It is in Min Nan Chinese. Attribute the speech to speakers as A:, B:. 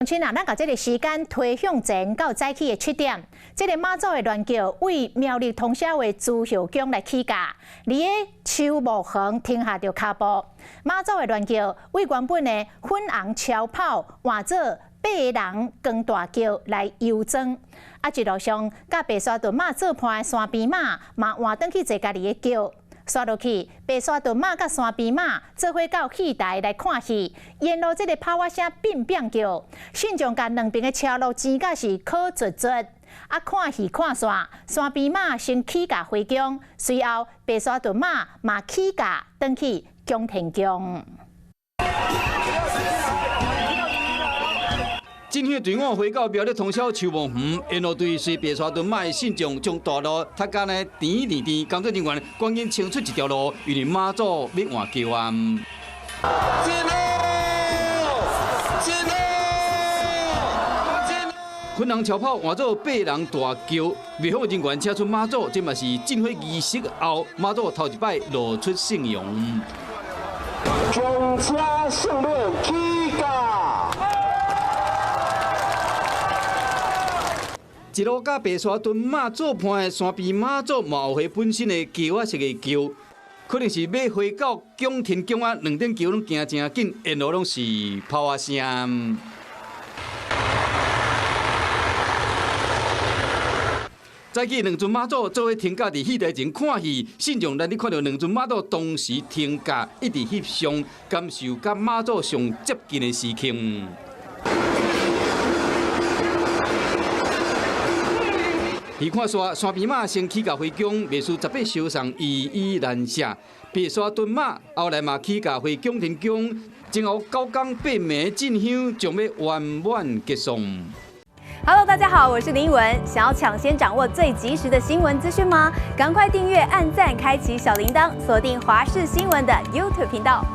A: 親啊，咱共這个時間推向前到早起的7點，這個媽祖的鸞轎為苗栗通霄的朱孝宮來起駕，佇个秋木園停下著跤步。媽祖的鸞轎為原本的粉紅超跑換做八人扛大轎來遊莊，啊，一路上佮白沙屯媽做伴的山邊媽嘛換轉去坐家己的轎。煞落去，白沙屯媽佮山邊媽做伙到戲台來看戲，沿路這个炮仔聲變變叫，信眾共兩邊的車路擠甲是可絕絕。啊，看戲看煞，山邊媽先起駕回宮，隨後白沙屯媽嘛起駕轉去薑田宮。
B: 進香隊伍回到苗栗通霄秋望園，沿路隊隨白沙屯媽的信眾將大路塞甲呢甜甜甜，工作人員趕緊清出一條路，因為媽祖欲換轎啊。粉紅超跑換做八人大轎，廟方人員請出媽祖，這嘛是進火儀式後，媽祖頭一擺露出聖容。
C: 將車聖母起駕。
B: 一路佮白沙屯媽做伴的山邊媽祖，嘛有回本身的轎仔式的轎，可能是欲回到薑田宮啊，兩頂轎攏行誠緊，沿路攏是炮仔聲。早起兩尊媽祖做伙停駕佇戲台前看戲，信眾難得看著兩尊媽祖同時停駕，一直翕相，感受佮媽祖上接近的時刻。戲看煞，山邊媽先起駕回宮，袂輸18相送，依依難捨。白沙屯媽後來嘛起駕回薑田宮，前後9工8暝進香將欲圓滿結束。
D: Hello，大家好，我是林文。想要搶先掌握最及時的新聞資訊嗎？趕快訂閱、按讚、開啟小鈴鐺，鎖定華視新聞的 YouTube 頻道。